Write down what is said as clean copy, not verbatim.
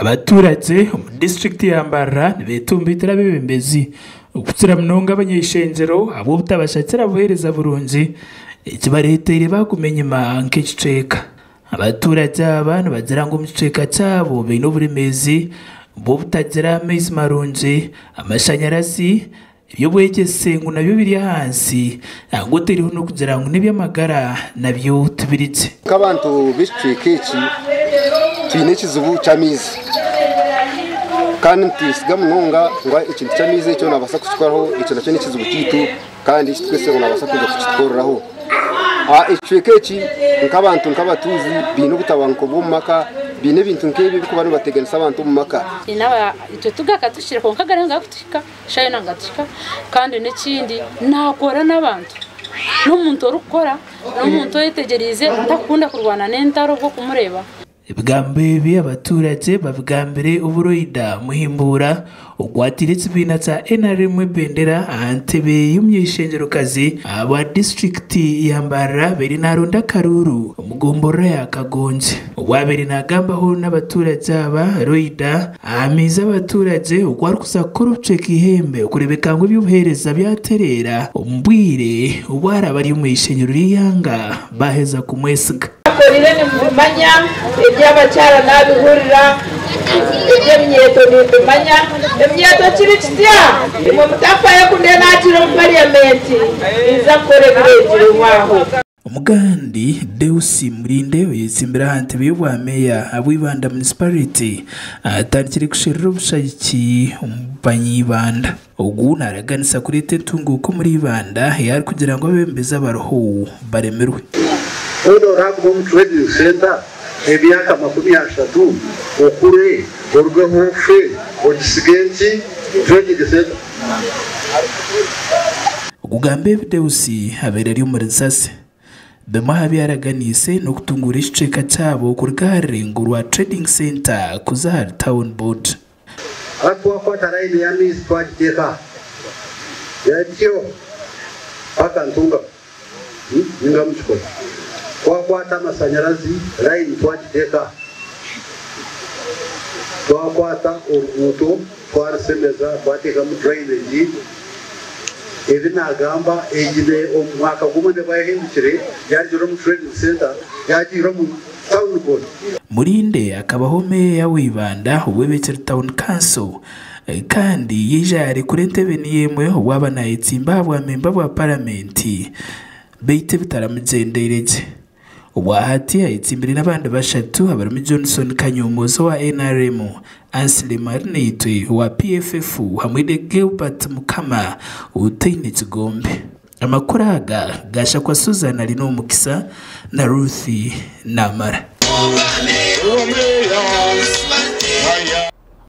Abaturagye omu disiturikiti ya Mbarara nibetumbeitira abeebembezi okukira munonga abany'eishengyero ahabw'obutabashakira buheereza burungi ekibareeteire baaguma enyima nk'ekicweka. Abaturagye aba nibagira ngu omu kicweka kyabo baine oburemeezi bw'obutagira maizi marungi, amashanyarazi, Eby'obwegyese ngu nabyo biri ahansi nangwa oteriho n'okugira ngu n'eby'amagara nabyo tibiri gye. Nk'abantu b'ekicweka eki twine ekizibu ky'amaizi kandi nitwesiga munonga ngu ekintu ky'amaizi ekyo naabaasa kukikoraho, ekyo nakyo n'ekizibu kyaitu kandi eki turikwesiga ngu naabaasa kwija kukitukoreraho. Ekicweka eki nk'abantu nk'abatuuzi baine obutabanguko bw'omu maka, baine ebintu nk'ebyo ebirikuba nibateganisa abantu omu maka. Itwe tugakatuhikire kwonka gariyo nigakutuhika. Shaaha yoona nigatuhika kandi n'ekindi naakora n'abantu, n'omuntu orikukora, n'omuntu oyetegyereize otarikukunda kurwana n'entaro obw'okumureeba. Ebigambo ebi abaturagye babigambire obu Loida Muhimbuura okwatiire ekibiina kya NRM ebendera aha ntebe y'omuny'eishengyerokazi ahabwa disiturikiti ya Mbarara abaire naronda akaruuru omu gomborora ya Kagongi. Obu abaire nagambaho n'abaturagye aba, Loida Ahamiize abaturagye oku arikuza kukora obucweka eihembe okureebeka ngu eby'obuheereza byatereera omu bwire obu araabe ari omu ishengyero ry'eihanga baaheza kumwesiga. Akorire nimubimanya, eby'abakyara naabihurira, eby'eminyeeto nimbimanya. Eminyeeto kiri kitya? Imwe mutafayo ku ndiyo naagiira omu pariyamenti, ninza kukora ebirengirweho aho. Omugandi Deus Mulinde oyetsimbire aha ntebe y'obwa meeya ahabwa Ibanda Munisiparite atandikire kusherura obushagiki omu bany'Ibanda. Ogu naraganisa kureeta entunguuka omuri Ibanda ei arikugira ngu abeebembezi abariho baremirwe. Hoona oraaguma omu Trading Centre emyaka 30 okure orugeho ofe ogisige enki Trading Centre? Okugamba ebi Deus abaire ari omuri Nsasi. Bimwe aha bi yaraganiise n'okutunguura ekicweka kyabo kuruga aha rurengo rwa Trading Centre kuza ahari Town Board. Hati twakwata layini y'amaizi twagiteeka aha ya Kiro paka Ntungamo ninga Mukikoni. Twakwata amasanyarazi layini twagiteeka aha. Twakwata oruguuto twarusemeza twateekamu drainage. Ebi naagamba egi omu mwaka gumwe neeba yahindukire yaarugira omu trading centre yaagiira omu town board. Mulinde akabaho meeya w'Ibanda ow'Ebekiri Town Council kandi yaija yaarekura entebe niyo emwe obu aba naayetsimba aha bwamemba bwa Paramenti beitu ebitaramugyendeire gye. Obwahati ayetsimbire n'abandi bashatu abarimu Johnson Kanyomoozi owa NRM, Anslem Arinaitwe owa PFF hamwe na Gilbert Mukama otaine kigombe. Amakuru aga gaashakwa Susan Arinomukisa na Ruth Namara.